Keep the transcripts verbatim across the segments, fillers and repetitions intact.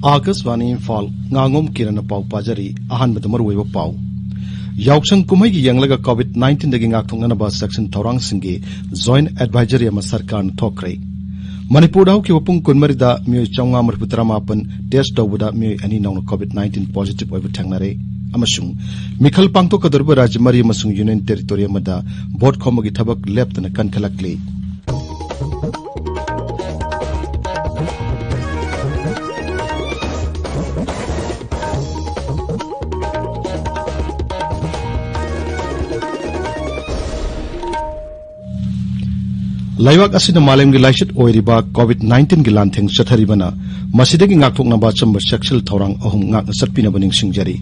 ꯑꯥꯀꯥꯁꯕꯥꯅꯤ ꯏꯝꯐꯥꯜ, ꯉꯥꯉꯣꯝ ꯀꯤꯔꯟꯅ ꯄꯥꯎ ꯄꯥꯖꯔꯤ꯫ ꯑꯍꯥꯟꯕꯗ ꯃꯔꯨꯑꯣꯏꯕ ꯄꯥꯎ꯫ ꯌꯥꯎꯁꯪ ꯀꯨꯝꯍꯩꯒꯤ ꯌꯦꯡꯂꯒ COVID nineteenꯗꯒꯤ ꯉꯥꯛꯊꯣꯛꯅꯅꯕ ꯆꯦꯛꯁꯤꯟ ꯊꯧꯔꯥꯡꯁꯤꯡꯒꯤ joint advisory ꯑꯃ ꯁꯔꯀꯥꯔꯅ ꯊꯣꯛꯈ꯭ꯔꯦ꯫ ꯃꯅꯤꯄꯨꯔꯗ ꯍꯧꯈꯤꯕ ꯄꯨꯡ ꯀꯨꯟꯃꯔꯤꯗ ꯃꯤꯑꯣꯏ ꯆꯥꯝꯃꯉꯥ ꯃꯔꯤꯐꯨ ꯇꯔꯥꯃꯥꯄꯟ test ꯇꯧꯕꯗ ꯃꯤꯑꯣꯏ ꯑꯅꯤ ꯅꯧꯅ COVID nineteen positive ꯑꯣꯏꯕ ꯊꯦꯡꯅꯔꯦ꯫ ꯑꯃꯁꯨꯡ ꯃꯤꯈꯜ ꯄꯥꯡꯊꯣꯛꯀꯗꯧꯔꯤꯕ ꯔꯥꯖ꯭ꯌ ꯃꯔꯤ ꯑꯃꯁꯨꯡ union territory ꯑꯃꯗ vote ꯈꯣꯝꯕꯒꯤ ꯊꯕꯛ ꯂꯦꯞꯇꯅ ꯀꯟꯈꯠꯂꯛꯂꯤ꯫ ꯂꯩꯕꯥꯛ ꯑꯁꯤꯗ ꯃꯥꯂꯦꯝꯒꯤ ꯂꯥꯏꯆꯠ ꯑꯣꯏꯔꯤꯕ COVID nineteenꯒꯤ ꯂꯥꯟꯊꯦꯡ ꯆꯠꯊꯔꯤꯕꯅ ꯃꯁꯤꯗꯒꯤ ꯉꯥꯛꯊꯣꯛꯅꯕ ꯑꯆꯝꯕ ꯆꯦꯛꯁꯤꯜ ꯊꯧꯔꯥꯡ ꯑꯍꯨꯝ ꯉꯥꯛꯅ ꯆꯠꯄꯤꯅꯕ ꯅꯤꯡꯁꯤꯡꯖꯔꯤ꯫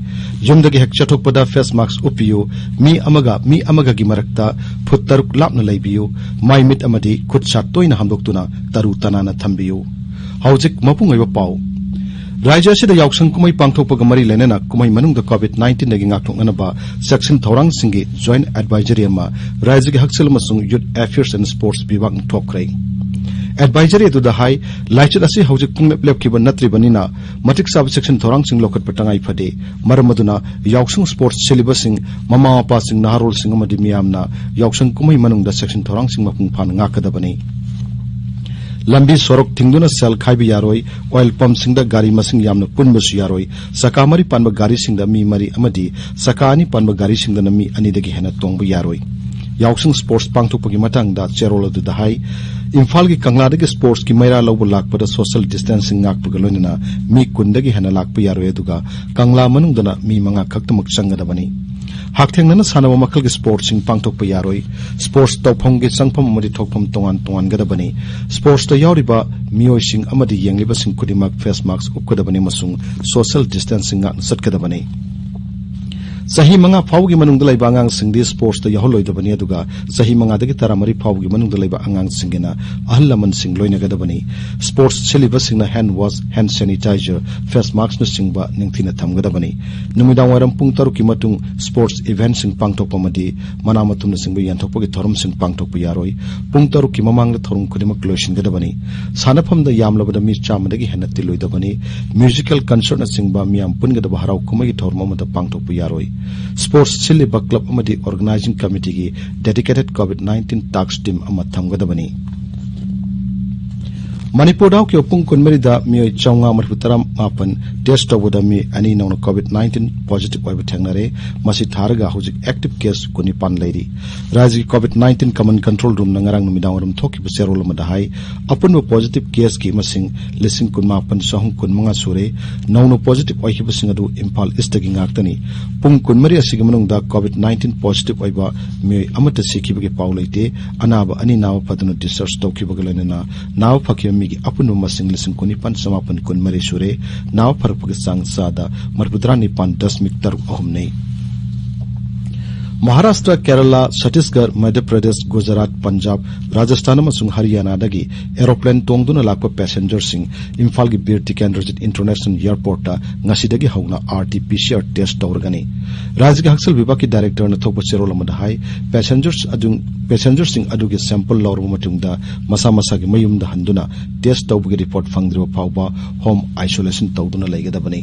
ꯌꯨꯝꯗꯒꯤ ꯍꯦꯛ ꯆꯠꯊꯣꯛꯄꯗ face mask ꯎꯞꯄꯤꯌꯨ, ꯃꯤ ꯑꯃꯒ ꯃꯤ ꯑꯃꯒꯒꯤ ꯃꯔꯛꯇ ꯐꯨꯠ ꯇꯔꯨꯛ ꯂꯥꯞꯅ ꯂꯩꯕꯤꯌꯨ, ꯃꯥꯏ ꯃꯤꯠ ꯑꯃꯗꯤ ꯈꯨꯠ ꯁꯥ ꯇꯣꯏꯅ ꯍꯥꯝꯗꯣꯛꯇꯨꯅ ꯇꯔꯨ ꯇꯅꯥꯟꯅ ꯊꯝꯕꯤꯌꯨ꯫ ꯍꯧꯖꯤꯛ ꯃꯄꯨꯡ ꯑꯣꯏꯕ ꯄꯥꯎ꯫ ꯔꯥꯖ꯭ꯌ ꯑꯁꯤꯗ ꯌꯥꯎꯁꯪ ꯀꯨꯝꯍꯩ ꯄꯥꯡꯊꯣꯛꯄꯒ ꯃꯔꯤ ꯂꯩꯅꯅ ꯀꯨꯝꯍꯩ ꯃꯅꯨꯡꯗ COVID nineteenꯗꯒꯤ ꯉꯥꯛꯊꯣꯛꯅꯅꯕ ꯆꯦꯛꯁꯤꯟ ꯊꯧꯔꯥꯡꯁꯤꯡꯒꯤ joint advisory ꯑꯃ ꯔꯥꯖ꯭ꯌꯒꯤ ꯍꯛꯁꯦꯜ ꯑꯃꯁꯨꯡ Youth Affairs and Sports ꯕꯤꯚꯥꯒꯅ ꯊꯣꯛꯈ꯭ꯔꯦ꯫ Advisory ꯑꯗꯨꯗ ꯍꯥꯏ, ꯂꯥꯏꯆꯠ ꯑꯁꯤ ꯍꯧꯖꯤꯛ ꯄꯨꯡꯂꯦꯞ ꯂꯦꯞꯈꯤꯕ ꯅꯠꯇ꯭ꯔꯤꯕꯅꯤꯅ ꯃꯇꯤꯛ ꯆꯥꯕ ꯆꯦꯛꯁꯤꯟ ꯊꯧꯔꯥꯡꯁꯤꯡ ꯂꯧꯈꯠꯄ ꯇꯉꯥꯏ ꯐꯗꯦ꯫ ꯃꯔꯝ ꯑꯗꯨꯅ ꯌꯥꯎꯁꯪ sports ꯁꯤꯜꯂꯤꯕꯁꯤꯡ, ꯃꯃꯥ ꯃꯄꯥꯁꯤꯡ, ꯅꯍꯥꯔꯣꯜꯁꯤꯡ ꯑꯃꯗꯤ ꯃꯤꯌꯥꯝꯅ ꯌꯥꯎꯁꯪ ꯀꯨꯝꯍꯩ ꯃꯅꯨꯡꯗ ꯆꯦꯛꯁꯤꯟ ꯊꯧꯔꯥꯡꯁꯤꯡ ꯃꯄꯨꯡ ꯐꯥꯅ ꯉꯥꯛꯀꯗꯕꯅꯤ꯫ ꯂꯝꯕꯤ ꯁꯣꯔꯣꯛ ꯊꯤꯡꯗꯨꯅ ꯁꯦꯜ ꯈꯥꯏꯕ ꯌꯥꯔꯣꯏ, oil pumpꯁꯤꯡꯗ ꯒꯥꯔꯤ ꯃꯁꯤꯡ ꯌꯥꯝꯅ ꯄꯨꯟꯕꯁꯨ ꯌꯥꯔꯣꯏ, ꯆꯀꯥ ꯃꯔꯤ ꯄꯥꯟꯕ ꯒꯥꯔꯤꯁꯤꯡꯗ ꯃꯤ ꯃꯔꯤ ꯑꯃꯗꯤ ꯆꯀꯥ ꯑꯅꯤ ꯄꯥꯟꯕ ꯒꯥꯔꯤꯁꯤꯡꯗꯅ ꯃꯤ ꯑꯅꯤꯗꯒꯤ ꯍꯦꯟꯅ ꯇꯣꯡꯕ ꯌꯥꯔꯣꯏ꯫ ꯌꯥꯎꯁꯪ sports ꯄꯥꯡꯊꯣꯛꯄꯒꯤ ꯃꯇꯥꯡꯗ ꯆꯦꯔꯣꯜ ꯑꯗꯨꯗ ꯍꯥꯏ, ꯏꯝꯐꯥꯜꯒꯤ ꯀꯪꯂꯥꯗꯒꯤ sportsꯀꯤ ꯃꯩꯔꯥ ꯂꯧꯕ ꯂꯥꯛꯄꯗ social distancing ꯉꯥꯛꯄꯒ ꯂꯣꯏꯅꯅ ꯃꯤ ꯀꯨꯟꯗꯒꯤ ꯍꯦꯟꯅ ꯂꯥꯛꯄ ꯌꯥꯔꯣꯏ, ꯑꯗꯨꯒ ꯀꯪꯂꯥ ꯃꯅꯨꯡꯗꯅ ꯃꯤ ꯃꯉꯥ ꯈꯛꯇꯃꯛ ꯆꯪꯒꯗꯕꯅꯤ꯫ ꯍꯛꯊꯦꯡꯅꯅ ꯁꯥꯟꯅꯕ ꯃꯈꯜꯒꯤ sportsꯁꯤꯡ ꯄꯥꯡꯊꯣꯛꯄ ꯌꯥꯔꯣꯏ꯫ Sports ꯇꯧꯐꯝꯒꯤ ꯆꯪꯐꯝ ꯑꯃꯗꯤ ꯊꯣꯛꯐꯝ ꯇꯣꯉꯥꯟ ꯇꯣꯉꯥꯟꯒꯗꯕꯅꯤ꯫ Sportsꯇ ꯌꯥꯎꯔꯤꯕ ꯃꯤꯑꯣꯏꯁꯤꯡ ꯑꯃꯗꯤ ꯌꯦꯡꯂꯤꯕꯁꯤꯡ ꯈꯨꯗꯤꯡꯃꯛ face mask ꯎꯞꯀꯗꯕꯅꯤ ꯑꯃꯁꯨꯡ social distancing ꯉꯥꯛꯅ ꯆꯠꯀꯗꯕꯅꯤ꯫ ꯆꯍꯤ ꯃꯉꯥ ꯐꯥꯎꯕꯒꯤ ꯃꯅꯨꯡꯗ ꯂꯩꯕ ꯑꯉꯥꯡꯁꯤꯡꯗꯤ sportsꯇ ꯌꯥꯎꯍꯜꯂꯣꯏꯗꯕꯅꯤ, ꯑꯗꯨꯒ ꯆꯍꯤ ꯃꯉꯥꯗꯒꯤ ꯇꯔꯥꯃꯔꯤ ꯐꯥꯎꯕꯒꯤ ꯃꯅꯨꯡꯗ ꯂꯩꯕ ꯑꯉꯥꯡꯁꯤꯡꯒꯤꯅ ꯑꯍꯜ ꯂꯃꯟꯁꯤꯡ ꯂꯣꯏꯅꯒꯗꯕꯅꯤ꯫ Sports ꯁꯤꯜꯂꯤꯕꯁꯤꯡꯅ hand wash, hand sanitizer, face maskꯅꯆꯤꯡꯕ ꯅꯤꯡꯊꯤꯅ ꯊꯝꯒꯗꯕꯅꯤ꯫ ꯅꯨꯃꯤꯗꯥꯡ ꯋꯥꯏꯔꯝ ꯄꯨꯡ ꯇꯔꯨꯛꯀꯤ ꯃꯇꯨꯡ sports eventꯁꯤꯡ ꯄꯥꯡꯊꯣꯛꯄ ꯑꯃꯗꯤ ꯃꯅꯥ ꯃꯊꯨꯝꯅꯆꯤꯡꯕ ꯌꯦꯟꯊꯣꯛꯄꯒꯤ ꯊꯧꯔꯝꯁꯤꯡ ꯄꯥꯡꯊꯣꯛꯄ ꯌꯥꯔꯣꯏ꯫ ꯄꯨꯡ ꯇꯔꯨꯛꯀꯤ ꯃꯃꯥꯡꯗ ꯊꯧꯔꯝ ꯈꯨꯗꯤꯡꯃꯛ ꯂꯣꯏꯁꯤꯟꯒꯗꯕꯅꯤ꯫ ꯁꯥꯟꯅꯐꯝꯗ ꯌꯥꯝꯂꯕꯗ ꯃꯤ ꯆꯥꯝꯃꯗꯒꯤ ꯍꯦꯟꯅ ꯇꯤꯜꯂꯣꯏꯗꯕꯅꯤ꯫ Musical concertꯅꯆꯤꯡꯕ ꯃꯤꯌꯥꯝ ꯄꯨꯟꯒꯗꯕ ꯍꯔꯥꯎ ꯀꯨꯝꯍꯩꯒꯤ ꯊꯧꯔꯝ ꯑꯃꯠꯇ ꯄꯥꯡꯊꯣꯛꯄ ꯌꯥꯔꯣꯏ꯫ Sports ꯁꯤꯜꯂꯤꯕ club ꯑꯃꯗꯤ organizing committeeꯒꯤ dedicated COVID nineteen task team ꯑꯃ ꯊꯝꯒꯗꯕꯅꯤ꯫ ꯃꯅꯤꯄꯨꯔꯗ ꯍꯧꯈꯤꯕ ꯄꯨꯡ ꯀꯨꯟꯃꯔꯤꯗ ꯃꯤꯑꯣꯏ ꯆꯥꯝꯃꯉꯥ ꯃꯔꯤꯐꯨ ꯇꯔꯥꯃꯥꯄꯟ test ꯇꯧꯕꯗ ꯃꯤ ꯑꯅꯤ ꯅꯧꯅ COVID nineteen positive ꯑꯣꯏꯕ ꯊꯦꯡꯅꯔꯦ꯫ ꯃꯁꯤ ꯊꯥꯔꯒ ꯍꯧꯖꯤꯛ active case ꯀꯨꯟꯅꯤꯄꯥꯟ ꯂꯩꯔꯤ꯫ ꯔꯥꯖ꯭ꯌꯒꯤ COVID nineteen common control roomꯅ ꯉꯔꯥꯡ ꯅꯨꯃꯤꯗꯥꯡꯋꯥꯏꯔꯝ ꯊꯣꯛꯈꯤꯕ ꯆꯦꯔꯣꯜ ꯑꯃꯗ ꯍꯥꯏ, ꯑꯄꯨꯟꯕ positive caseꯀꯤ ꯃꯁꯤꯡ ꯂꯤꯁꯤꯡ ꯀꯨꯟꯃꯥꯄꯟ ꯆꯍꯨꯝ ꯀꯨꯟꯃꯉꯥ ꯁꯨꯔꯦ꯫ ꯅꯧꯅ positive ꯑꯣꯏꯈꯤꯕꯁꯤꯡ ꯑꯗꯨ ꯏꯝꯐꯥꯜ Eastꯇꯒꯤ ꯉꯥꯛꯇꯅꯤ꯫ ꯄꯨꯡ ꯀꯨꯟꯃꯔꯤ ꯑꯁꯤꯒꯤ ꯃꯅꯨꯡꯗ COVID nineteen positive ꯑꯣꯏꯕ ꯃꯤꯑꯣꯏ ꯑꯃꯠꯇ ꯁꯤꯈꯤꯕꯒꯤ ꯄꯥꯎ ꯂꯩꯇꯦ꯫ ꯑꯅꯥꯕ ꯑꯅꯤ ꯅꯥꯕ ꯐꯗꯨꯅ discharge ꯇꯧꯈꯤꯕꯒ ꯂꯣꯏꯅꯅ ꯅꯥꯕ ꯐꯈꯤꯕ ꯃꯤꯒꯤ ꯑꯄꯨꯟꯕ ꯃꯁꯤꯡ ꯂꯤꯁꯤꯡ ꯀꯨꯟꯅꯤꯄꯥꯟ ꯆꯃꯥꯄꯟ ꯀꯨꯟꯃꯔꯤ ꯁꯨꯔꯦ꯫ ꯅꯥꯕ ꯐꯔꯛꯄꯒꯤ ꯆꯥꯡ ꯆꯥꯗ ꯃꯔꯤꯐꯨꯇꯔꯥ ꯅꯤꯄꯥꯟ ꯗꯁꯃꯤꯛ ꯇꯔꯨꯛ ꯑꯍꯨꯝꯅꯤ꯫ ꯃꯍꯥꯔꯥꯁꯇ꯭ꯔ, ꯀꯦꯔꯂꯥ, ꯁꯠꯇꯤꯁꯒꯔ, ꯃꯙ꯭ꯌ ꯄ꯭ꯔꯗꯦꯁ, ꯒꯨꯖꯔꯥꯠ, ꯄꯟꯖꯥꯕ, ꯔꯥꯖꯁꯊꯥꯟ ꯑꯃꯁꯨꯡ ꯍꯔꯤꯌꯥꯅꯥꯗꯒꯤ aeroplane ꯇꯣꯡꯗꯨꯅ ꯂꯥꯛꯄ passengerꯁꯤꯡ ꯏꯝꯐꯥꯜꯒꯤ ꯕꯤꯔ ꯇꯤꯀꯦꯟꯗ꯭ꯔꯖꯤꯠ International Airportꯇ ꯉꯁꯤꯗꯒꯤ ꯍꯧꯅ RT-PCR test ꯇꯧꯔꯒꯅꯤ꯫ ꯔꯥꯖ꯭ꯌꯒꯤ ꯍꯛꯁꯦꯜ ꯕꯤꯚꯥꯒꯀꯤ directorꯅ ꯊꯣꯛꯄ ꯆꯦꯔꯣꯜ ꯑꯃꯗ ꯍꯥꯏ, passengers ꯑꯗꯨ, passengerꯁꯤꯡ ꯑꯗꯨꯒꯤ sample ꯂꯧꯔꯕ ꯃꯇꯨꯡꯗ ꯃꯁꯥ ꯃꯁꯥꯒꯤ ꯃꯌꯨꯝꯗ ꯍꯟꯗꯨꯅ test ꯇꯧꯕꯒꯤ report ꯐꯪꯗ꯭ꯔꯤꯕ ꯐꯥꯎꯕ home isolation ꯇꯧꯗꯨꯅ ꯂꯩꯒꯗꯕꯅꯤ꯫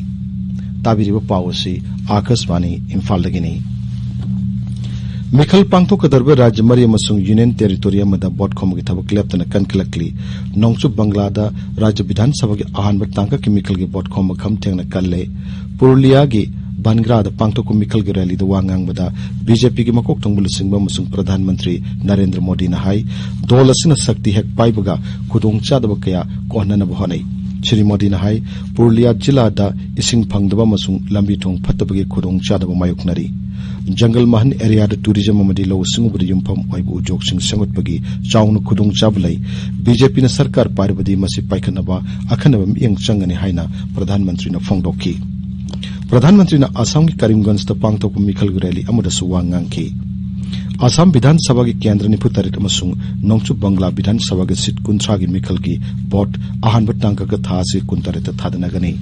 ꯇꯥꯕꯤꯔꯤꯕ ꯄꯥꯎ ꯑꯁꯤ ꯑꯥꯀꯥꯁꯕꯥꯅꯤ ꯏꯝꯐꯥꯜꯗꯒꯤꯅꯤ꯫ ꯃꯤꯈꯜ ꯄꯥꯡꯊꯣꯛꯀꯗꯧꯔꯤꯕ ꯔꯥꯖ꯭ꯌ ꯃꯔꯤ ꯑꯃꯁꯨꯡ Union Territory ꯑꯃꯗ vote ꯈꯣꯝꯕꯒꯤ ꯊꯕꯛ ꯂꯦꯞꯇꯅ ꯀꯟꯈꯠꯂꯛꯂꯤ꯫ ꯅꯣꯡꯆꯨꯞ ꯕꯪꯒ꯭ꯂꯥꯗ ꯔꯥꯖ꯭ꯌ ꯕꯤꯙꯥꯟ ꯁꯚꯥꯒꯤ ꯑꯍꯥꯟꯕ ꯇꯥꯡꯀꯛꯀꯤ ꯃꯤꯈꯜꯒꯤ vote ꯈꯣꯝꯕ ꯈꯝ ꯊꯦꯡꯅ ꯀꯜꯂꯦ꯫ ꯄꯨꯔꯨꯂꯤꯌꯥꯒꯤ ꯕꯟꯒ꯭ꯔꯥꯗ ꯄꯥꯡꯊꯣꯛꯄ ꯃꯤꯈꯜꯒꯤ rallyꯗ ꯋꯥ ꯉꯥꯡꯕꯗ BJPꯒꯤ ꯃꯀꯣꯛ ꯊꯣꯡꯕ ꯂꯨꯆꯤꯡꯕ ꯑꯃꯁꯨꯡ ꯄ꯭ꯔꯙꯥꯟ ꯃꯟꯇ꯭ꯔꯤ ꯅꯔꯦꯟꯗ꯭ꯔ ꯃꯣꯗꯤꯅ ꯍꯥꯏ, ꯗꯣꯜ ꯑꯁꯤꯅ ꯁꯛꯇꯤ ꯍꯦꯛ ꯄꯥꯏꯕꯒ ꯈꯨꯗꯣꯡꯆꯥꯗꯕ ꯀꯌꯥ ꯀꯣꯛꯍꯟꯅꯕ ꯍꯣꯠꯅꯩ꯫ ꯁ꯭ꯔꯤ ꯃꯣꯗꯤꯅ ꯍꯥꯏ, ꯄꯨꯔꯨꯂꯤꯌꯥ ꯖꯤꯂꯥꯗ ꯏꯁꯤꯡ ꯐꯪꯗꯕ ꯑꯃꯁꯨꯡ ꯂꯝꯕꯤ ꯊꯣꯡ ꯐꯠꯇꯕꯒꯤ ꯈꯨꯗꯣꯡꯆꯥꯗꯕ ꯃꯥꯌꯣꯛꯅꯔꯤ꯫ ꯖꯪꯒꯜ ꯃꯍꯜ areaꯗ tourism ꯑꯃꯗꯤ ꯂꯧꯎ ꯁꯤꯡꯎꯕꯗ ꯌꯨꯝꯐꯝ ꯑꯣꯏꯕ ꯎꯗ꯭ꯌꯣꯒꯁꯤꯡ ꯁꯦꯝꯒꯠꯄꯒꯤ ꯆꯥꯎꯅ ꯈꯨꯗꯣꯡꯆꯥꯕ ꯂꯩ꯫ BJPꯅ ꯁꯔꯀꯥꯔ ꯄꯥꯏꯔꯕꯗꯤ ꯃꯁꯤ ꯄꯥꯏꯈꯠꯅꯕ ꯑꯈꯟꯅꯕ ꯃꯤꯠꯌꯦꯡ ꯆꯪꯒꯅꯤ ꯍꯥꯏꯅ ꯄ꯭ꯔꯙꯥꯟ ꯃꯟꯇ꯭ꯔꯤꯅ ꯐꯣꯡꯗꯣꯛꯈꯤ꯫ ꯄ꯭ꯔꯙꯥꯟ ꯃꯟꯇ꯭ꯔꯤꯅ ꯑꯁꯥꯝꯒꯤ ꯀꯔꯤꯝꯒꯟꯖꯇ ꯄꯥꯡꯊꯣꯛꯄ ꯃꯤꯈꯜꯒꯤ ꯔꯦꯂꯤ ꯑꯃꯗꯁꯨ ꯋꯥ ꯉꯥꯡꯈꯤ꯫ ꯑꯁꯥꯝ ꯕꯤꯙꯥꯟ ꯁꯚꯥꯒꯤ ꯀꯦꯟꯗ꯭ꯔ ꯅꯤꯐꯨ ꯇꯔꯦꯠ ꯑꯃꯁꯨꯡ ꯅꯣꯡꯆꯨꯞ ꯕꯪꯒ꯭ꯂꯥ ꯕꯤꯙꯥꯟ ꯁꯚꯥꯒꯤ ꯁꯤꯠ ꯀꯨꯟꯊ꯭ꯔꯥꯒꯤ ꯃꯤꯈꯜꯒꯤ ꯚꯣꯠ ꯑꯍꯥꯟꯕ ꯇꯥꯡꯀꯛꯇ ꯊꯥ ꯑꯁꯤ ꯀꯨꯟꯇꯔꯦꯠꯇ ꯊꯥꯗꯅꯒꯅꯤ꯫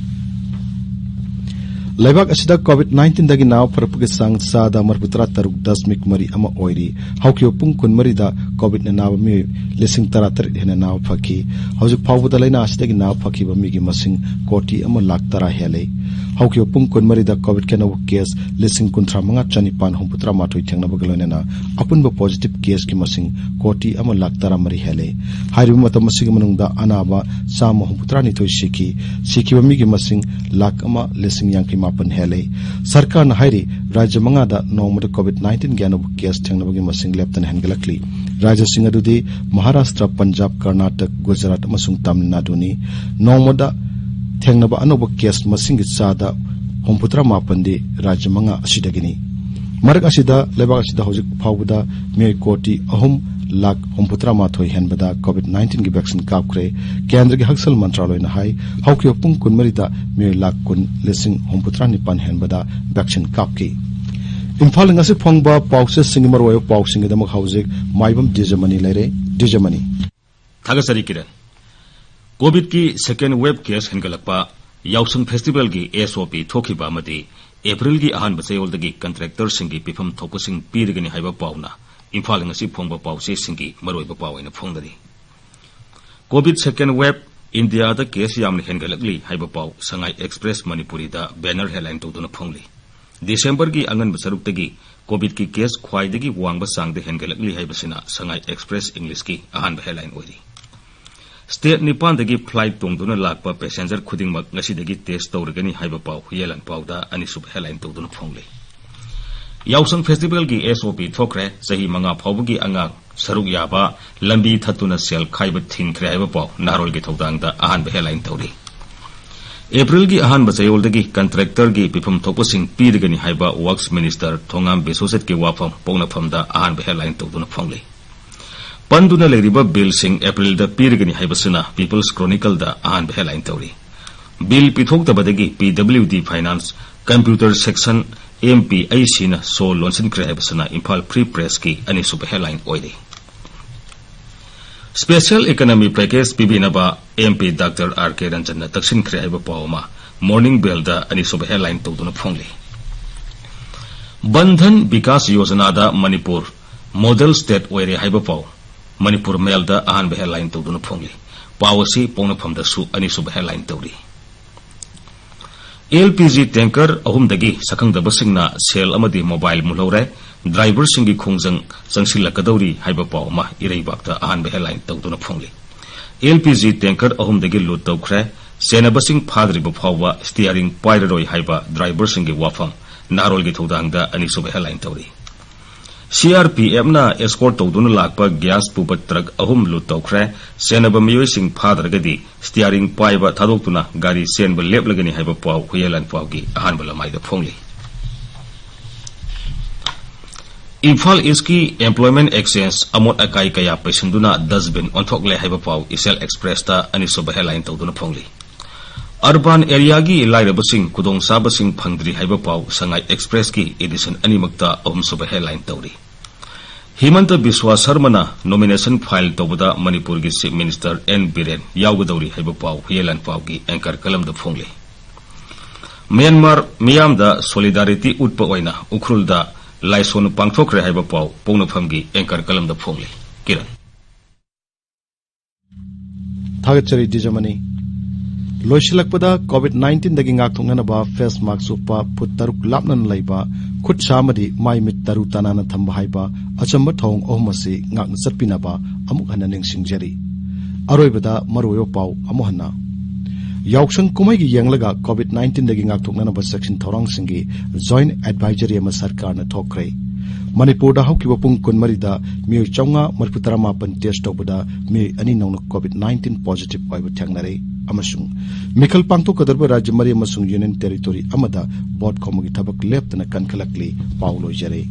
ꯂꯩꯕꯥꯛ ꯑꯁꯤꯗ COVID nineteenꯗꯒꯤ ꯅꯥꯕ ꯐꯔꯛꯄꯒꯤ ꯆꯥꯡ ꯆꯥꯗ ꯃꯔꯤꯐꯨꯇꯔꯥ ꯇꯔꯨꯛ ꯗꯁꯃꯤꯛ ꯃꯔꯤ ꯑꯃ ꯑꯣꯏꯔꯤ꯫ ꯍꯧꯈꯤꯕ ꯄꯨꯡ ꯀꯨꯟꯃꯔꯤꯗ COVIDꯅ ꯅꯥꯕ ꯃꯤꯑꯣꯏ ꯂꯤꯁꯤꯡ ꯇꯔꯥꯇꯔꯦꯠ ꯍꯦꯟꯅ ꯅꯥꯕ ꯐꯈꯤ꯫ ꯍꯧꯖꯤꯛ ꯐꯥꯎꯕꯗ ꯂꯥꯏꯅꯥ ꯑꯁꯤꯗꯒꯤ ꯅꯥꯕ ꯐꯈꯤꯕ ꯃꯤꯒꯤ ꯃꯁꯤꯡ ꯀꯣꯇꯤ ꯑꯃ ꯂꯥꯈ ꯇꯔꯥ ꯍꯦꯜꯂꯦ꯫ ꯍꯧꯈꯤꯕ ꯄꯨꯡ ꯀꯨꯟꯃꯔꯤꯗ COVIDꯀꯤ ꯑꯅꯧꯕ ꯀꯦꯁ ꯂꯤꯁꯤꯡ ꯀꯨꯟꯊ꯭ꯔꯥ ꯃꯉꯥ ꯆꯅꯤꯄꯥꯟ ꯍꯨꯝꯐꯨꯇꯔꯥ ꯃꯥꯊꯣꯏ ꯊꯦꯡꯅꯕꯒ ꯂꯣꯏꯅꯅ ꯑꯄꯨꯟꯕ ꯄꯣꯖꯤꯇꯤꯚ ꯀꯦꯁꯀꯤ ꯃꯁꯤꯡ ꯀꯣꯇꯤ ꯑꯃ ꯂꯥꯈ ꯇꯔꯥ ꯃꯔꯤ ꯍꯦꯜꯂꯦ꯫ ꯍꯥꯏꯔꯤꯕ ꯃꯇꯝ ꯑꯁꯤꯒꯤ ꯃꯅꯨꯡꯗ ꯑꯅꯥꯕ ꯆꯥꯝꯃ ꯍꯨꯝꯐꯨꯇꯔꯥ ꯅꯤꯊꯣꯏ ꯁꯤꯈꯤ꯫ ꯁꯤꯈꯤꯕ ꯃꯤꯒꯤ ꯃꯁꯤꯡ ꯂꯥꯈ ꯑꯃ ꯂꯤꯁꯤꯡ ꯌꯥꯡꯈꯩ ꯃꯥꯄꯟ ꯍꯦꯜꯂꯦ꯫ ꯁꯔꯀꯥꯔꯅ ꯍꯥꯏꯔꯤ, ꯔꯥꯖ꯭ꯌ ꯃꯉꯥꯗ ꯅꯣꯡꯃꯗ COVID nineteenꯒꯤ ꯑꯅꯧꯕ ꯀꯦꯁ ꯊꯦꯡꯅꯕꯒꯤ ꯃꯁꯤꯡ ꯂꯦꯞꯇꯅ ꯍꯦꯟꯒꯠꯂꯛꯂꯤ꯫ ꯔꯥꯖ꯭ꯌꯁꯤꯡ ꯑꯗꯨꯗꯤ ꯃꯍꯥꯔꯥꯁꯇ꯭ꯔ, ꯄꯟꯖꯥꯕ, ꯀꯔꯅꯥꯇꯛ, ꯒꯨꯖꯔꯥꯠ ꯑꯃꯁꯨꯡ ꯇꯥꯃꯤꯜ ꯅꯥꯗꯨꯅꯤ꯫ ꯅꯣꯡꯃꯗ ꯊꯦꯡꯅꯕ ꯑꯅꯧꯕ ꯀꯦꯁ ꯃꯁꯤꯡꯒꯤ ꯆꯥꯗ ꯍꯨꯝꯐꯨꯇꯔꯥ ꯃꯥꯄꯟꯗꯤ ꯔꯥꯖ꯭ꯌ ꯃꯉꯥ ꯑꯁꯤꯗꯒꯤꯅꯤ꯫ ꯃꯔꯛ ꯑꯁꯤꯗ, ꯂꯩꯕꯥꯛ ꯑꯁꯤꯗ ꯍꯧꯖꯤꯛ ꯐꯥꯎꯕꯗ ꯃꯤꯑꯣꯏ ꯀꯣꯇꯤ ꯑꯍꯨꯝ ꯂꯥꯈ ꯍꯨꯝꯐꯨꯇꯔꯥ ꯃꯥꯊꯣꯏ ꯍꯦꯟꯕꯗ COVID nineteenꯒꯤ ꯚꯦꯛꯁꯤꯟ ꯀꯥꯞꯈ꯭ꯔꯦ꯫ ꯀꯦꯟꯗ꯭ꯔꯒꯤ ꯍꯛꯁꯦꯜ ꯃꯟꯇ꯭ꯔꯥꯂꯣꯏꯅ ꯍꯥꯏ, ꯍꯧꯈꯤꯕ ꯄꯨꯡ ꯀꯨꯟꯃꯔꯤꯗ ꯃꯤꯑꯣꯏ ꯂꯥꯈ ꯀꯨꯟ ꯂꯤꯁꯤꯡ ꯍꯨꯝꯐꯨꯇꯔꯥ ꯅꯤꯄꯥꯟ ꯍꯦꯟꯕꯗ ꯚꯦꯛꯁꯤꯟ ꯀꯥꯞꯈꯤ꯫ ꯏꯝꯐꯥꯜꯗ ꯉꯁꯤ ꯐꯣꯡꯕ ꯄꯥꯎꯆꯦꯁꯤꯡꯒꯤ ꯃꯔꯨꯑꯣꯏꯕ ꯄꯥꯎꯁꯤꯡꯒꯤꯗꯃꯛ ꯍꯧꯖꯤꯛ ꯃꯥꯏꯕꯝ ꯗꯤꯖꯃꯅꯤ ꯂꯩꯔꯦ꯫ ꯗꯤꯖꯃꯅꯤ꯫ ꯊꯥꯒꯠꯆꯔꯤ ꯀꯤꯔꯟ꯫ COVIDꯀꯤ second wave case ꯍꯦꯟꯒꯠꯂꯛꯄ, ꯌꯥꯎꯁꯪ ꯐꯦꯁꯇꯤꯚꯦꯜꯒꯤ SOP ꯊꯣꯛꯈꯤꯕ ꯑꯃꯗꯤ ꯑꯦꯄ꯭ꯔꯤꯜꯒꯤ ꯑꯍꯥꯟꯕ ꯆꯌꯣꯜꯗꯒꯤ ꯀꯟꯇ꯭ꯔꯦꯛꯇꯔꯁꯤꯡꯒꯤ ꯄꯤꯐꯝ ꯊꯣꯛꯄꯁꯤꯡ ꯄꯤꯔꯒꯅꯤ ꯍꯥꯏꯕ ꯄꯥꯎꯅ ꯏꯝꯐꯥꯜ ꯉꯁꯤ ꯐꯣꯡꯕ ꯄꯥꯎꯆꯦꯁꯤꯡꯒꯤ ꯃꯔꯨꯑꯣꯏꯕ ꯄꯥꯎ ꯑꯣꯏꯅ ꯐꯣꯡꯅꯔꯤ꯫ COVID second wave, ꯏꯟꯗꯤꯌꯥꯗ ꯀꯦꯁ ꯌꯥꯝꯅ ꯍꯦꯟꯒꯠꯂꯛꯂꯤ ꯍꯥꯏꯕ ꯄꯥꯎ ꯁꯉꯥꯏ ꯑꯦꯛꯁꯄ꯭ꯔꯦꯁ ꯃꯅꯤꯄꯨꯔꯤꯗ ꯕꯦꯅꯔ ꯍꯦꯗꯂꯥꯏꯟ ꯇꯧꯗꯨꯅ ꯐꯣꯡꯂꯤ꯫ ꯗꯤꯁꯦꯝꯕꯔꯒꯤ ꯑꯉꯟꯕ ꯁꯔꯨꯛꯇꯒꯤ COVIDꯀꯤ ꯀꯦꯁ ꯈ꯭ꯋꯥꯏꯗꯒꯤ ꯋꯥꯡꯕ ꯆꯥꯡꯗ ꯍꯦꯟꯒꯠꯂꯛꯂꯤ ꯍꯥꯏꯕꯁꯤꯅ ꯁꯉꯥꯏ ꯑꯦꯛꯁꯄ꯭ꯔꯦꯁ ꯏꯪꯂꯤꯁꯀꯤ ꯑꯍꯥꯟꯕ ꯍꯦꯗꯂꯥꯏꯟ ꯑꯣꯏꯔꯤ꯫ ꯁ꯭ꯇꯦꯠ ꯅꯤꯄꯥꯟꯗꯒꯤ ꯐ꯭ꯂꯥꯏꯠ ꯇꯣꯡꯗꯨꯅ ꯂꯥꯛꯄ ꯄꯦꯁꯦꯟꯖꯔ ꯈꯨꯗꯤꯡꯃꯛ ꯉꯁꯤꯗꯒꯤ ꯇꯦꯁ ꯇꯧꯔꯒꯅꯤ ꯍꯥꯏꯕ ꯄꯥꯎ ꯌꯦꯜꯂꯟ ꯄꯥꯎꯗ ꯑꯅꯤꯁꯨꯕ ꯍꯦꯗꯂꯥꯏꯟ ꯇꯧꯗꯨꯅ ꯐꯣꯡꯂꯤ꯫ ꯌꯥꯎꯁꯪ ꯐꯦꯁꯇꯤꯚꯦꯜꯒꯤ SOP ꯊꯣꯛꯈ꯭ꯔꯦ꯫ ꯆꯍꯤ ꯃꯉꯥ ꯐꯥꯎꯕꯒꯤ ꯑꯉꯥꯡ ꯁꯔꯨꯛ ꯌꯥꯕ ꯂꯝꯕꯤ ꯊꯠꯇꯨꯅ ꯁꯦꯜ ꯈꯥꯏꯕ ꯊꯤꯡꯈ꯭ꯔꯦ ꯍꯥꯏꯕ ꯄꯥꯎ ꯅꯍꯥꯔꯣꯜꯒꯤ ꯊꯧꯗꯥꯡꯗ ꯑꯍꯥꯟꯕ ꯍꯦꯗꯂꯥꯏꯟ ꯇꯧꯔꯤ꯫ ꯑꯦꯄ꯭ꯔꯤꯜꯒꯤ ꯑꯍꯥꯟꯕ ꯆꯌꯣꯜꯗꯒꯤ ꯀꯟꯇ꯭ꯔꯦꯛꯇꯔꯒꯤ ꯄꯤꯐꯝ ꯊꯣꯛꯄꯁꯤꯡ ꯄꯤꯔꯒꯅꯤ ꯍꯥꯏꯕ ꯋꯥꯔꯛꯁ ꯃꯤꯅꯤꯁꯇꯔ ꯊꯣꯉꯥꯝ ꯕꯤꯁꯣꯁꯤꯠꯀꯤ ꯋꯥꯐꯝ ꯄꯣꯛꯅꯐꯝꯗ ꯑꯍꯥꯟꯕ ꯍꯦꯗꯂꯥꯏꯟ ꯇꯧꯗꯨꯅ ꯐꯣꯡꯂꯤ꯫ ꯄꯟꯗꯨꯅ ꯂꯩꯔꯤꯕ ꯕꯤꯜꯁꯤꯡ ꯑꯦꯄ꯭ꯔꯤꯜꯗ ꯄꯤꯔꯒꯅꯤ ꯍꯥꯏꯕꯁꯤꯅ ꯄꯤꯄꯜꯁ ꯀ꯭ꯔꯣꯅꯤꯀꯜꯗ ꯑꯍꯥꯟꯕ ꯍꯦꯗꯂꯥꯏꯟ ꯇꯧꯔꯤ꯫ ꯕꯤꯜ ꯄꯤꯊꯣꯛꯇꯕꯗꯒꯤ P W D finance computer section M P ꯑꯩ ꯁꯤꯅ ꯁꯣ ꯂꯣꯟꯁꯤꯟꯈ꯭ꯔꯦ ꯍꯥꯏꯕꯁꯤꯅ ꯏꯝꯐꯥꯜ ꯐ꯭ꯔꯤ ꯄ꯭ꯔꯦꯁꯀꯤ ꯑꯅꯤꯁꯨꯕ ꯍꯦꯗꯂꯥꯏꯟ ꯑꯣꯏꯔꯤ꯫ ꯁ꯭ꯄꯦꯁꯦꯜ ꯏꯀꯣꯅꯣꯃꯤ ꯄꯦꯀꯦꯖ ꯄꯤꯕꯤꯅꯕ M P doctor R K ꯔꯟꯖꯟꯅ ꯇꯛꯁꯤꯟꯈ꯭ꯔꯦ ꯍꯥꯏꯕ ꯄꯥꯎ ꯑꯃ ꯃꯣꯔꯅꯤꯡ ꯕꯦꯜꯗ ꯑꯅꯤꯁꯨꯕ ꯍꯦꯗꯂꯥꯏꯟ ꯇꯧꯗꯨꯅ ꯐꯣꯡꯂꯤ꯫ ꯕꯟꯙꯟ ꯕꯤꯀꯥꯁ ꯌꯣꯖꯅꯥꯗ ꯃꯅꯤꯄꯨꯔ ꯃꯣꯗꯦꯜ ꯁ꯭ꯇꯦꯠ ꯑꯣꯏꯔꯦ ꯍꯥꯏꯕ ꯄꯥꯎ ꯃꯅꯤꯄꯨꯔ ꯃꯦꯜꯗ ꯑꯍꯥꯟꯕ ꯍꯦꯗꯂꯥꯏꯟ ꯇꯧꯗꯨꯅ ꯐꯣꯡꯂꯤ꯫ ꯄꯥꯎ ꯑꯁꯤ ꯄꯣꯛꯅꯐꯝꯗꯁꯨ ꯑꯅꯤꯁꯨꯕ ꯍꯦꯗꯂꯥꯏꯟ ꯇꯧꯔꯤ꯫ ꯑꯦꯜ ꯄꯤ ꯖꯤ ꯇꯦꯡꯀꯔ ꯑꯍꯨꯝꯗꯒꯤ ꯁꯛꯈꯪꯗꯕꯁꯤꯡꯅ ꯁꯦꯜ ꯑꯃꯗꯤ ꯃꯣꯕꯥꯏꯜ ꯃꯨꯜꯍꯧꯔꯦ꯫ ꯗ꯭ꯔꯥꯏꯚꯔꯁꯤꯡꯒꯤ ꯈꯣꯡꯖꯪ ꯆꯪꯁꯤꯜꯂꯛꯀꯗꯧꯔꯤ ꯍꯥꯏꯕ ꯄꯥꯎ ꯑꯃ ꯏꯔꯩꯕꯥꯛꯇ ꯑꯍꯥꯟꯕ ꯍꯦꯗꯂꯥꯏꯟ ꯇꯧꯗꯨꯅ ꯐꯣꯡꯂꯤ꯫ ꯑꯦꯜ ꯄꯤ ꯖꯤ ꯇꯦꯡꯀꯔ ꯑꯍꯨꯝꯗꯒꯤ ꯂꯨꯠ ꯇꯧꯈ꯭ꯔꯦ꯫ ꯁꯦꯟꯅꯕꯁꯤꯡ ꯐꯥꯗ꯭ꯔꯤꯕ ꯐꯥꯎꯕ ꯁ꯭ꯇꯤꯌꯥꯔꯤꯡ ꯄꯥꯏꯔꯔꯣꯏ ꯍꯥꯏꯕ ꯗ꯭ꯔꯥꯏꯚꯔꯁꯤꯡꯒꯤ ꯋꯥꯐꯝ ꯅꯍꯥꯔꯣꯜꯒꯤ ꯊꯧꯗꯥꯡꯗ ꯑꯅꯤꯁꯨꯕ ꯍꯦꯗꯂꯥꯏꯟ ꯇꯧꯔꯤ꯫ ꯁꯤ ꯑꯥꯔ ꯄꯤ ꯑꯦꯐꯅ ꯑꯦꯁꯀꯣꯔꯠ ꯇꯧꯗꯨꯅ ꯂꯥꯛꯄ ꯒ꯭ꯌꯥꯁ ꯄꯨꯕ ꯇ꯭ꯔꯛ ꯑꯍꯨꯝ ꯂꯨꯠ ꯇꯧꯈ꯭ꯔꯦ꯫ ꯁꯦꯟꯅꯕ ꯃꯤꯑꯣꯏꯁꯤꯡ ꯐꯥꯗ꯭ꯔꯒꯗꯤ ꯁ꯭ꯇꯤꯌꯥꯔꯤꯡ ꯄꯥꯏꯕ ꯊꯥꯗꯣꯛꯇꯨꯅ ꯒꯥꯔꯤ ꯆꯦꯟꯕ ꯂꯦꯞꯂꯒꯅꯤ ꯍꯥꯏꯕ ꯄꯥꯎ ꯍꯨꯏꯌꯦꯟ ꯂꯥꯟꯄꯥꯎꯒꯤ ꯑꯍꯥꯟꯕ ꯂꯃꯥꯏꯗ ꯐꯣꯡꯂꯤ꯫ ꯏꯝꯐꯥꯜ ꯏꯁꯀꯤ ꯑꯦꯝꯄ꯭ꯂꯣꯏꯃꯦꯟ ꯑꯦꯛꯁꯆꯦꯟꯖ ꯑꯃꯣꯠ ꯑꯀꯥꯏ ꯀꯌꯥ ꯄꯩꯁꯤꯟꯗꯨꯅ ꯗꯁꯕꯤꯟ ꯑꯣꯟꯊꯣꯛꯂꯦ ꯍꯥꯏꯕ ꯄꯥꯎ ꯏꯆꯦꯜ ꯑꯦꯛꯁꯄ꯭ꯔꯦꯁꯇ ꯑꯅꯤꯁꯨꯕ ꯍꯦꯗꯂꯥꯏꯟ ꯇꯧꯗꯨꯅ ꯐꯣꯡꯂꯤ꯫ ꯑꯔꯕꯥꯟ ꯑꯦꯔꯤꯌꯥꯒꯤ ꯂꯥꯏꯔꯕꯁꯤꯡ ꯈꯨꯗꯣꯡꯆꯥꯕꯁꯤꯡ ꯐꯪꯗ꯭ꯔꯤ ꯍꯥꯏꯕ ꯄꯥꯎ ꯁꯉꯥꯏ ꯑꯦꯛꯁꯄ꯭ꯔꯦꯁꯀꯤ ꯏꯗꯤꯁꯟ ꯑꯅꯤꯃꯛꯇ ꯑꯍꯨꯝꯁꯨꯕ ꯍꯦꯗꯂꯥꯏꯟ ꯇꯧꯔꯤ꯫ ꯍꯤꯃꯟꯇ ꯕꯤꯁ꯭ꯋꯥ ꯁꯔꯃꯅ ꯅꯣꯃꯤꯅꯦꯁꯟ ꯐꯥꯏꯜ ꯇꯧꯕꯗ ꯃꯅꯤꯄꯨꯔꯒꯤ ꯆꯤꯐ ꯃꯤꯅꯤꯁꯇꯔ ꯑꯦꯟ ꯕꯤꯔꯦꯟ ꯌꯥꯎꯒꯗꯧꯔꯤ ꯍꯥꯏꯕ ꯄꯥꯎ ꯍꯨꯏꯌꯦꯟ ꯂꯥꯟꯄꯥꯎꯒꯤ ꯑꯦꯡꯀꯔ ꯀꯂꯝꯗ ꯐꯣꯡꯂꯤ꯫ ꯃ꯭ꯌꯥꯟꯃꯥꯔ ꯃꯤꯌꯥꯝꯗ ꯁꯣꯂꯤꯗꯥꯔꯤꯇꯤ ꯎꯠꯄ ꯑꯣꯏꯅ ꯎꯈ꯭ꯔꯨꯜꯗ ꯂꯥꯏꯁꯣꯟ ꯄꯥꯡꯊꯣꯛꯈ꯭ꯔꯦ ꯍꯥꯏꯕ ꯄꯥꯎ ꯄꯣꯛꯅꯐꯝꯒꯤ ꯑꯦꯡꯀꯔ ꯀꯂꯝꯗ ꯐꯣꯡꯂꯤ꯫ ꯀꯤꯔꯟ꯫ ꯊꯥꯒꯠꯆꯔꯤ ꯗꯤꯖꯃꯅꯤ꯫ ꯂꯣꯏꯁꯤꯜꯂꯛꯄꯗ COVID nineteen ꯗꯒꯤ ꯉꯥꯛꯊꯣꯛꯅꯅꯕ ꯐꯦꯁ ꯃꯥꯛꯁ ꯎꯞꯄ, ꯐꯨꯠ ꯇꯔꯨꯛ ꯂꯥꯞꯅꯅ ꯂꯩꯕ, ꯈꯨꯠ ꯁꯥ ꯑꯃꯗꯤ ꯃꯥꯏ ꯃꯤꯠ ꯇꯔꯨ ꯇꯅꯥꯟꯅ ꯊꯝꯕ ꯍꯥꯏꯕ ꯑꯆꯝꯕ ꯊꯧꯑꯣꯡ ꯑꯍꯨꯝ ꯑꯁꯤ ꯉꯥꯛꯅ ꯆꯠꯄꯤꯅꯕ ꯑꯃꯨꯛ ꯍꯟꯅ ꯅꯤꯡꯁꯤꯡꯖꯔꯤ꯫ ꯑꯔꯣꯏꯕꯗ ꯃꯔꯨꯑꯣꯏꯕ ꯄꯥꯎ ꯑꯃꯨꯛ ꯍꯟꯅ꯫ ꯌꯥꯎꯁꯪ ꯀꯨꯝꯍꯩꯒꯤ ꯌꯦꯡꯂꯒ COVID nineteen ꯗꯒꯤ ꯉꯥꯛꯊꯣꯛꯅꯅꯕ ꯆꯦꯛꯁꯤꯟ ꯊꯧꯔꯥꯡꯁꯤꯡꯒꯤ ꯖꯣꯏꯟꯠ ꯑꯦꯗꯚꯥꯏꯖꯔꯤ ꯑꯃ ꯁꯔꯀꯥꯔꯅ ꯊꯣꯛꯈ꯭ꯔꯦ꯫ ꯃꯅꯤꯄꯨꯔꯗ ꯍꯧꯈꯤꯕ ꯄꯨꯡ ꯀꯨꯟꯃꯔꯤꯗ ꯃꯤꯑꯣꯏ ꯆꯥꯝꯃꯉꯥ ꯃꯔꯤꯐꯨ ꯇꯔꯥ ꯃꯥꯄꯟ ꯇꯦꯁ ꯇꯧꯕꯗ ꯃꯤꯑꯣꯏ ꯑꯅꯤ ꯅꯧꯅ COVID nineteen ꯄꯣꯖꯤꯇꯤꯚ ꯑꯣꯏꯕ ꯊꯦꯡꯅꯔꯦ ꯑꯃꯁꯨꯡ ꯃꯤꯈꯜ ꯄꯥꯡꯊꯣꯛꯀꯗꯧꯔꯤꯕ ꯔꯥꯖ꯭ꯌ ꯃꯔꯤ ꯑꯃꯁꯨꯡ ꯌꯨꯅꯤꯌꯟ ꯇꯦꯔꯤꯇꯣꯔꯤ ꯑꯃꯗ ꯚꯣꯠ ꯈꯣꯝꯕꯒꯤ ꯊꯕꯛ ꯂꯦꯞꯇꯅ ꯀꯟꯈꯠꯂꯛꯂꯤ꯫ ꯄꯥꯎ ꯂꯣꯏꯖꯔꯦ꯫